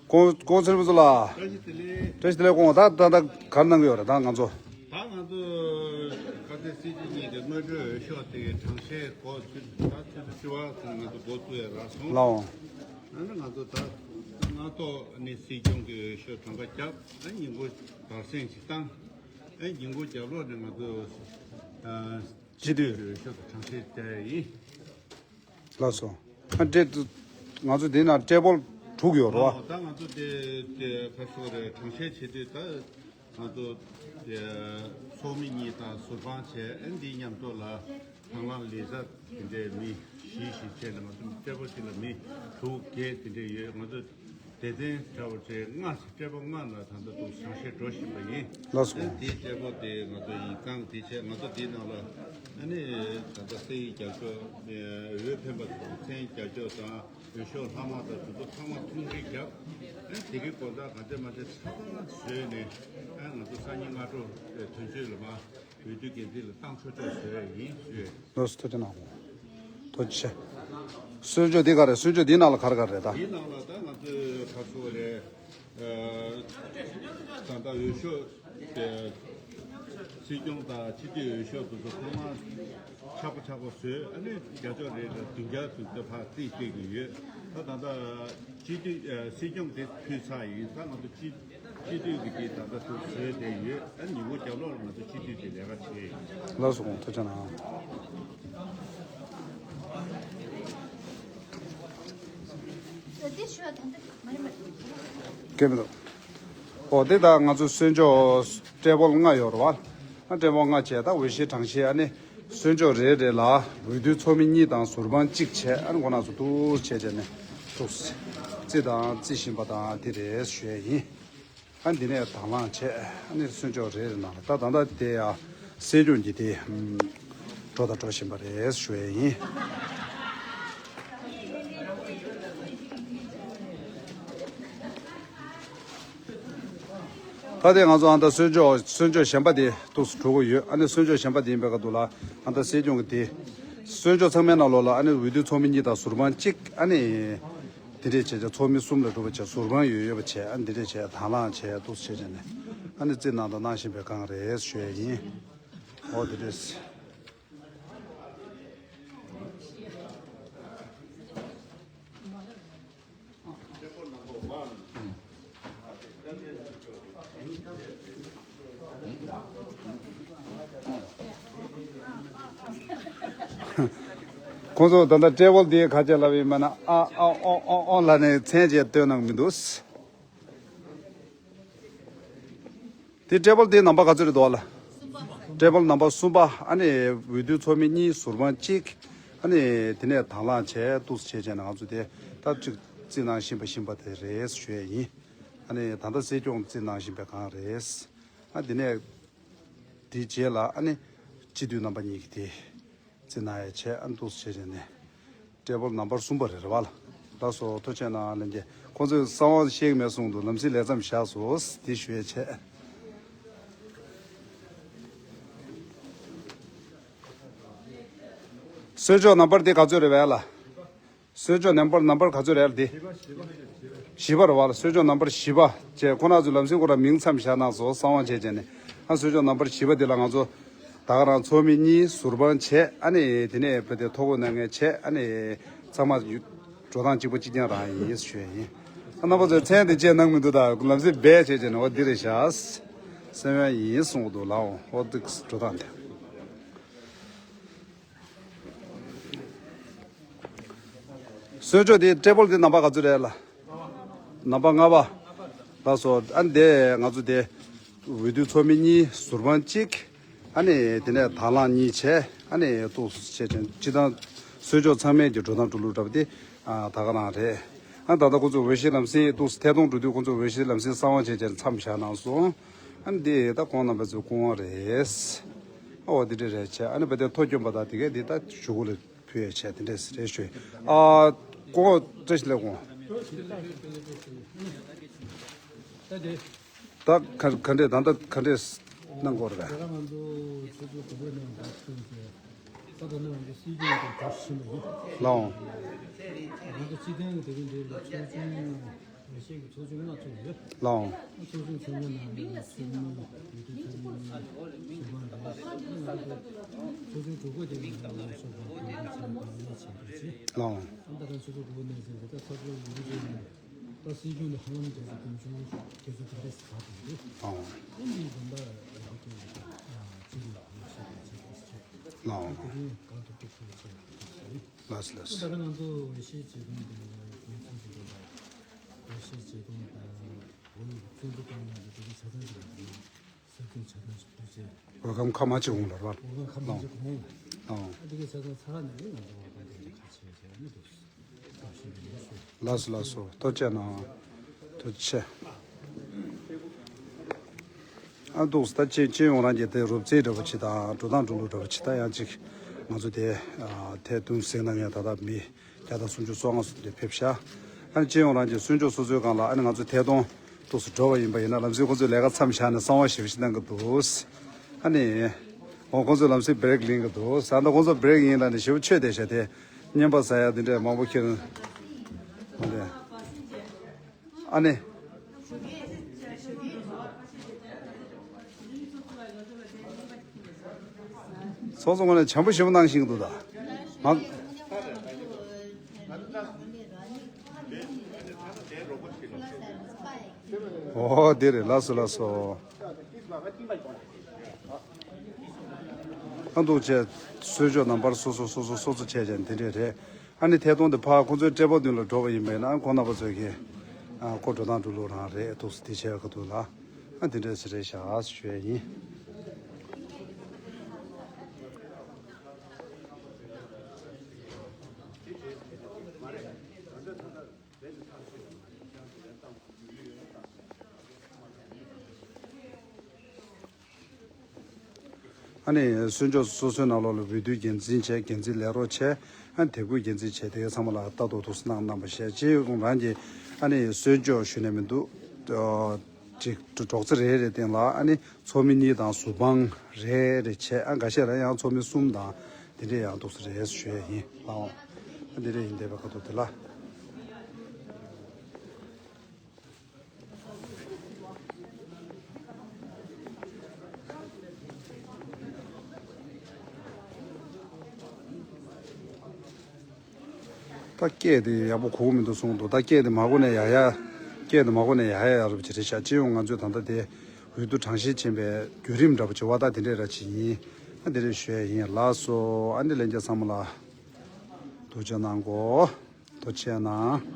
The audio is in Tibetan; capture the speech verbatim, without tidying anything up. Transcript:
ཀོང་ཀོང་ཚེ་རིང་ཚོ་ལ། བཀྲ་ཤིས་བདེ་ལེགས། བཀྲ་ཤིས་བདེ་ལེགས། ཀོང་ད་ད་ད་གར་གནང་གི་ཡོད་རེད་ད་ང་ཚོ། ད་ང་ཚོ་ཁ་སང་སྲིད་སྤྱི་གཉིས་ཀྱི་དངོས་འབྲེལ་འོས་ཤོག་དེ་གྲངས་བཤེར་འགོ་ཚུགས་ད་ཚོད་བཅུ་པ་ཚོ་ང་ཚོ་འགོ་བཙུགས་ཡ་རག་སོང་། ལའོ། ཨ་ནི་ང་ཚོ་ད་སྔ་ཐོག་ནས་སྲིད་སྐྱོང་གི་འོས་ཤོག་གྲངས་ཀ་བརྒྱབ། ཨ་ཉིན་གུང་བར་གསེང་ཞིག་བཏང་། ཨ་ཉིན་གུང་རྒྱབ་ལོགས་ནས་ང་ཚོ་ཨ་སྤྱི་འཐུས་འོས་ཤོག་གི་གྲངས་བཤེར་བྱས་ཡིན། ལགས་སོ། ཨ་འདྲེ་ང་ཚོ་འདི་ན་ཊེ་བལ་དྲུག་ཡོད་རེད་བ། ད་ང་ཚོ་དེ་དེ་ཁ་ཤོར་རེད། གྲངས་བཤེར་བྱེད་དུས་ད་ང་ཚོ་དེ་ཚོགས་མི་གཉིས་དང་ཟུར་དཔང་བྱས། ཨ་འདི་མཉམ་དུ་ལ་དང་བླངས་ལས་བྱ་དེ་འདྲའི་མི་བཞི་ཞིག་བྱས་ནས་ང་ཚོ་ཊེ་བལ་གཅིག་ལ་མི་དྲུག་བརྒྱད་དེ་འདྲས་ཡོད། ང་ཚོ་སྡེ་ཚན་འདྲ་བོ་བྱས་ལྔ་ཞིག་ཊེ་བལ་ལྔ་ལ་ད་ལྟ་དུ་གྲངས་བཤེར་འགྲོ་བཞིན་པ་ཡིན། ལགས་སོ། ཨ་དེའི་ཊེ་བལ་དེ་ང་ཚོ་ཡིག་ཚང་དེ་བྱས། ང་ཚོ་དེའི་ནང་ལ་ཨ་ནི་ད་ལྟ་སའི་རྒྱབ་ཕྱོགས་འོས་འཕེན་པ་དང་མཚན་རྒྱབ་ཕྱོགས་དང་། འོས་ཤོག་ལྷག་མ་དང་དེ་ཚོ་ཚང་མ་ཐུང་ཀྲིག་བརྒྱབ། ཨ་དེ་གའི་དགོང་དག་ག་འདྲ་མ་འདྲ་ཚ་ཚ་བཟོས་ནས། ཨ་ང་ཚོ་སང་ཉིན་སྔ་དྲོ་དོན་གཅོད་ལ་མ་འོས་བསྡུ་འགན་འཛིན་ལ་བཏང་ཆོག་ཆོག་བཟོས་ཡིན་ཞུས། ལགས་སོ། ཐུགས་རྗེ་གནང་། ཐུགས་རྗེ་ཆེ། གསོལ་ལྕོག་འདི་ག་རེད། གསོལ་ལྕོག་འདིའི་ནང་ལ་ག་རེ་ག་རེ་རེད་ད། འདིའི་ནང་ལ་ད་ང་ཚོས་ག་ཚོད་རེད། ད་ལྟ་འོས་ཤོག་དེ་སྲིད་སྐྱོང་དང་སྤྱི་འཐུས་འོས་ཤོག་དེ་ཚོ་ཚང་མ་ཆག་པོ་ཆག་པོ་བཟོས། ཨ་ནི་བརྒྱ་ཆ་རེ་རེ་བདུན་བརྒྱ་ཙམ་དེ་ཕར་རྩིས་སྤྲད་ཀྱི་ཡོད། ད་ད་ལྟ་སྤྱི་འཐུས་སྲིད་སྐྱོང་དེ་ཕུལ་ཚར་ཡིན། ད་ང་ཚོ་སྤྱི་སྤྱི་འཐུས་ཀྱི་དེ་ད་ལྟ་ཚུར་བཟོས་བསྡད་ཡོད། ཨ་ནི་ཉིན་གུང་རྒྱབ་ལོགས་ལ་ང་ཚོ་སྤྱི་འཐུས་དེ་ལས་ཀ་བྱས་ཡིན། ལགས་སོ། ཐུགས་རྗེ་གནང་། དེ་ཞུ་བ་དང་དེ་མ་རེད་མ་རེད། སྐད་མི་འདུག་ཨོ་དེ་ད་ང་ཚོ་གསོལ་ལྕོག་ཊེ་བལ་ལྔ་ཡོད་རེད་བ། ཨ་ཊེ་བལ་ལྔ་བྱས། ད་འོས་གཞི་གྲངས་བཤེར་ཨ་ནི་གསོལ་ལྕོག་རེ་རེ་ལ་འོས་བསྡུ་ཚོགས་མི་གཉིས་དང་ཟུར་དཔང་གཅིག་བྱས། ཨ་ནི་ཁོ་རང་ཚོ་ཐུགས་བྱས་བྱས་ནས་ཐུགས་རྩི་དང་རྩི་བཞིན་པ་དང་དེ་རེད་ཞུ་ཡས་ཡིན། ཨ་འདི་ནས་དང་བླངས་བྱས། ཨ་ནི་གསོལ་ལྕོག་རེ་རེ་ནང་ལ་ད་ད་ལྟ་དེ་ཡ་སྲིད་སྐྱོང་གི་དེ་ཨམ་འགྲོ་དང་འགྲོ་བཞིན་པ་རེད་ཞུ་ཡས་ཡིན། ད་དེ་ང་ཚོ་ཨ་ད་གསོལ་ལྕོག་གསོལ་ལྕོག་གཞན་པ་དེ་ཏོག་ཙམ་འགྲོ་གི་ཡོད། ཨ་ནི་གསོལ་ལྕོག་གཞན་པ་དེ་ཡིན་པའི་སྐབས་དུ་ལ་ཨ་ད་སྲིད་སྐྱོང་གི་དེ་གསོལ་ལྕོག་ཚང་མའི་ནང་ལོགས་ལ་ཨ་ནི་འོས་བསྡུ་ཚོགས་མི་གཉིས་དང་ཟུར་དཔང་གཅིག་ཨ་ནི་དེ་འདྲས་བྱས་བྱས་ཚོགས་མི་གསུམ་ལ་གྲུབ་པ་བྱས། ཟུར་དཔང་ཡོད་ཡོད་པ་བྱས། ཨ་ནི་དེ་འདྲས་བྱས་དང་བླངས་བྱས་ཏོག་ཙམ་བྱས་བྱས་ནས་ཨ་ནི་རྩིས་གནང་དང་གནང་བཞིན་པའི་སྒང་རེད་ཞུ་ཡས་ཡིན། ཨོ་དེ་འདྲས། ཁོང་ཚོ་ད་ལྟ་ཊེ་བལ་འདི་ག་ཅེས་ལབ་ཡིན་མིན་ན། ཨ་ཨ་ཨོ་ཨོ་ཨོ་ལབ་ནས་མཚན་བཅས་སྟོན་གནང་མི་འདུག་དེ་ཊེ་བལ་དེ་ནམ་པ་ག་ཚོད་རེད་འདུག་ལ། ཊེ་བལ་ནམ་པ་གསུམ་པ། ཨ་ནི་འོས་བསྡུ་ཚོགས་མི་གཉིས་ཟུར་དཔང་གཅིག་ཨ་ནི་དེ་ནས་དང་བླངས་བྱས་ཏོག་ཙམ་བྱས་བྱས་ནས་ང་ཚོ་དེ་ད་ཅིག་རྩིས་གནང་བཞིན་པ་བཞིན་པ་དེ་རེད་ཞུ་ཡས་ཡིན། ཨ་ནི་ད་ལྟ་སྲིད་སྐྱོང་རྩིས་གནང་བཞིན་པའི་སྒང་རེད། ཨ་དེ་ནས་དེའི་རྗེས་ལ་ཨ་ནི་སྤྱི་འཐུས་རྣམ་པ་གཉིས་ཀྱི་དེ་རྩིས་གནང་ཡས་བྱས། ཨ་ནི་ཏོག་ཙམ་བྱས་བྱས་ནས་ཊེ་བལ་ནམ་པར་གསུམ་པ་རེད་རེད་བ་ལ། ལགས་སོ། ཐུགས་རྗེ་གནང་ལྷན་རྒྱས། ཁོང་ཚོས་གསང་བ་བཤད་ཀྱི་མེད་གསུངས་འདུག་ལམ་སེང་ལས་མཚམས་བཞག་སོང་། དེ་ཞུ་ཡས་བྱས། གསོལ་ལྕོག་ནམ་པར་དེ་ག་ཚོད་རེད་བས་ལ། གསོལ་ལྕོག་ནམ་པར་ནམ་པར་ག་ཚོད་རེད་ལ་དེ། བཞི་པ་རེད་བ་ལ། གསོལ་ལྕོག་ནམ་པར་བཞི་པ་བྱས། ཁོ་རང་ཚོས་ལམ་སེང་ཁོ་རང་མིང་མཚམས་བཞག་གནང་སོང་། གསང་བ་བྱས་བྱས་ནས། ཨ་གསོལ་ལྕོག་ནམ་པར་བཞི་པ་དེ་ལ་ང་ཚོ་ད་ག་རང་ཚོགས་མི་གཉིས་ཟུར་དཔང་བྱས། ཨ་ནི་དེ་ནས་བོད་དེ་ཐོ་འགོད་གནང་མཁན་བྱས། ཨ་ནི་ཚང་མ་ཡུ་འགྲོ་སྟངས་གཅིག་པ་གཅིག་རྐྱང་རང་ཡིན་ཞུ་ཡས་ཡིན། ཨ་རྣམ་པ་ཚོས་མཚན་དེ་བཅས་གནང་མི་འདུག་ད་ལམ་སེང་སྦས་བྱས་བྱས་ནས་འོ་འདི་རེད་བཞག་སེམས་ཡོན་ཡིན་གསུང་གི་འདུག་ལགས། འོ་འདི་འགྲོ་སྟངས་དེ། གསོལ་ལྕོག་དེ་ཊེ་བལ་དེ་ནམ་པ་ག་ཚོད་རེད་ལ། ནམ་པ་ལྔ་པ། ལགས་སོ། ཨ་ནི་དེ་ང་ཚོ་དེ་འོས་བསྡུ་ཚོགས་མི་གཉིས་ཟུར་དཔང་གཅིག་ཨ་ནི་དེ་ནས་དང་བླངས་གཉིས་བྱས། ཨ་ནི་ཏོག་ཙམ་བྱས་ཅིང་སྤྱི་བཏང་གསོལ་ལྕོག་ཚང་མས་ཀྱི་འགྲོ་སྟངས་འགྲོ་ལུགས་འདྲ་པོ་དེ་ཨ་ད་ག་རང་རེད། ཨ་ད་ལྟ་ཁོང་ཚོ་འོས་གཞི་ལམ་སེང་ཏོག་ཙམ་ཐད་གཏོང་འགྲོ་དུས་ཁོང་ཚོ་འོས་གཞི་ལམ་སེང་གསང་བ་བྱས་བྱས་མཚམས་བཞག་གནང་སོང་། ཨ་ནི་དེ་ད་ཁོང་རྣམ་པ་ཚོའི་སྐུ་དབང་རེད། ཨ་འོ་དེ་འདྲ་རེད་བྱས། ཨ་ནི་བ་དེ་ཐོ་བསྐྱོན་པ་དང་དེ་གས་དེ་ད་གཞུག་གུ་ལ་ཕུལ་ཡས་བྱས་དེ་འདྲས་རེད་ཞུ། ཨ་སྐུ་ངོ་བཀྲ་ཤིས་ལེགས་སྐུ་ངོ་། ད་ག་ག་འདྲས་ད་ལྟ་ག་འདྲས་གནང་དགོས་རེད། ལགས་འོང་། ང་ཚོ་སྤྱི་བཏང་གི་དེ་རིང་འདིར་ཚོགས་ཆུང་ཨེ་ཤེ་གི་ཚོགས་ཆུང་ལྔ་ཚོགས་ཡོད། ལགས་འོང་། ཚོགས་ཆུང་ཚང་མའི་ནང་ནས་ཚོགས་མི་ཡུལ་གྲུ་ཚོགས་མི་ཚོགས་པ་རེད། ང་ཚོ་ཚོགས་ཆུང་དྲུག་པ་དེ་ནས་ང་ཚོ་ཚོགས་པ་གང་འདྲ་བྱས་ནས་གང་འདྲ་བྱས་འདུག་ཅེས། ལགས་འོང་། ཨ་ད་ལྟ་ཚོགས་ཆུང་དྲུག་པ་ནས་ཟེར་ཏེ་ད་ཚོགས་པ་ཡུལ་གྲུ་ཚོགས་མི་ད་སྲིད་སྐྱོང་དང་ཧ་ལམ་རྒྱ་མཚོ་དགུ་བཅུ་རྒྱ་མཚོ་དགུ་རེས་ག་དེ་རེད། ལགས་འོང་། ཨ་ནི་འདི་འདྲ་ཡག་པོ་ཅིག་ལ་ཡག་ཤོས་དེ་བྱས་ཏེ་ཟེར། ལགས་འོང་། དེ་རིང་གང་ཐུབ་ཐུབ་ཐུབ་བྱས་ཏེ། ལགས་སོ་ལགས་སོ། ད་ལྟ་ང་ཚོ་འོས་ཤོག་བྱེད་སྟངས་དེ་ལ་འོས་ཤོག་བྱེད་སྟངས་དང་འོས་བཙན་པོ་བཏང་ཡག་གི་དེ་གའི་ཆ་ཚང་ཞིག་ལ་གསར་སྐྲུན་ཆ་ཚང་ཞིག་བསྡུས་བྱས། འོས་ཁམས་ཁ་མ་ཆེ་འོང་ལ་ར། འོས་ཁམས་ཁ་མ་ཆེ་འོང་། ཨང་། ཨ་དེ་གའི་ཆ་ཚང་ཚར་ནས་ང་ཚོ་འོས་ཁམས་དེ་ཁ་ཆེ་བྱས་ནས་འདུག་ལགས་སོ་ལགས་སོ། ཐུགས་རྗེ་གནང་། ཐུགས་རྗེ་ཆེ། ཨ་འདུག་ད་སྤྱི་སྤྱི་ཡོངས་རང་གི་དེ་རོབ་རྩིས་འདྲ་པོ་ཅིག་དང་འགྲོ་སྟངས་འགྲོ་ལུགས་འདྲ་པོ་ཅིག་ད་ཡང་ཅིག་ང་ཚོ་དེ་ཨ་ཐད་གཏོང་ཟིན་གནང་མཁན་ད་ལྟ་མི་བརྒྱ་དང་སུམ་ཅུ་སོ་ལྔ་སོ་དེ་ཕེབས་ཤག་ཨ་ནི་སྤྱི་ཡོངས་རང་གི་གསོལ་མཆོག་སོ་སོའི་སྒང་ལ་ཨ་ནི་ང་ཚོ་ཐད་གཏོང་འདུག་སེ་འགྲོ་བ་ཡིན་པ་ཡིན་ན་ལམ་སེང་ཁོང་ཚོས་ལས་ཀ་མཚམས་བཞག་ནས་གསང་བ་ཞེ་པོ་ཞིག་གནང་གི་འདུག་ཨ་ནི་འོ་ཁོང་ཚོས་ལམ་སེང་བྷི་རེག་ལེན་གི་འདུག་ཟེར་ད་ཁོང་ཚོ་བྷི་རེག་ཡིན་ལབ་ནས་ཞེ་པོ་ཆོས་དེ་བྱས་ཏེ་བརྙན་པར་ཟ་ཡག་དེ་འདྲས་མང་པོ་ཁྱེར། ཨ་ནི། ཚོགས་གཙོ་ངོས་ནས་བྱམས་པོ་ཞེ་པོ་གནང་བཞིན་འདུག་ད། ང་། ཨོ་དེ་རེད། ལགས་སོ་ལགས་སོ། ཨ་འདུག་བྱས་གསོལ་མཆོག་རྣམ་པར་སོ་སོ་སོ་སོ་སོ་སོ་བྱས་བྱས་དེ་འདྲས་རེད། ཨ་ནི་ཐད་གཏོང་དེ་ཕར་ཁོང་ཚོའི་སྤྲད་པ་མདུན་ལ་འགྲོ་བ་ཡིན་པས་ན་ཁོང་རྣམ་པ་ཚོས་ཀྱི་ཨ་ཁོ་འགྲོ་སྟངས་འགྲོ་ལུགས་རང་རེད་འདུག་སེ་དེ་བྱས་ཁ་ཐུག་ལ་ཨ་དེ་འདྲས་སེ་རེད་བཞག་ཞུ་ཡས་ཡིན། ཨ་ནི་གསོལ་མཆོག་སོ་སོའི་ནང་ལོགས་ལ་འོས་བསྡུའི་འགན་འཛིན་བྱས། འགན་འཛིན་ལས་རོགས་བྱས། ཨ་ནི་དེབ་འགོད་འགན་འཛིན་བྱས། དེ་གའི་ཚང་མ་ལ་ལྟ་རྟོག་ཏོག་ཙམ་གནང་གནང་པ་བྱས། སྤྱི་ཡོངས་རང་གིས་ཨ་ནི་གསོལ་མཆོག་ཞུ་ནས་མི་འདུག་ཨ་ཅིག་གྲོགས་རྩེ་རེ་རེ་སྟེང་ལ་ཨ་ནི་ཚོགས་མི་གཉིས་དང་གཟུ་དཔང་རེ་རེ་བྱས། ཨ་འགའ་ཤས་ལ་ཡང་ཚོགས་མི་གསུམ་དང་དེ་འདྲས་ཡང་ཏོག་ཙམ་རེད་ཞུ་ཡས་ཡིན་ལགས་འོང་། ཨ་འདི་འདྲས་ཡིན་བསྡད་པའི་ཁ་ཐུག་དེ་ལ། ད་སྐད་དེ་ཡག་པོ་གོ་གི་མི་འདུག་གསུངས་འདུག་ད་སྐད་དེ་མ་གོ་ནས་ཡ་ཡ། སྐད་དེ་མ་གོ་ནས་ཡ་ཡ་ཡ་རབས་ཅིག་རེད་ཤག་སྤྱི་ཡོངས་ང་ཚོས་ད་ལྟ་དེ་འོས་བསྡུ་གྲངས་བཤེར་ཕྱིན་པའི་བརྒྱུད་རིམ་འདྲ་པོ་བྱེད་པ་ད་དེ་འདྲས་ར་ཅིག་ཡིན། ཨ་འདི་འདྲས་ཞུ་ཡས་ཡིན། ལགས་སོ། ཨ་ནི་ལྷན་རྒྱས་ཚང་མ་ལ་ཐུགས་རྗེ་གནང་གོ། ཐུགས་རྗེ་གནང་།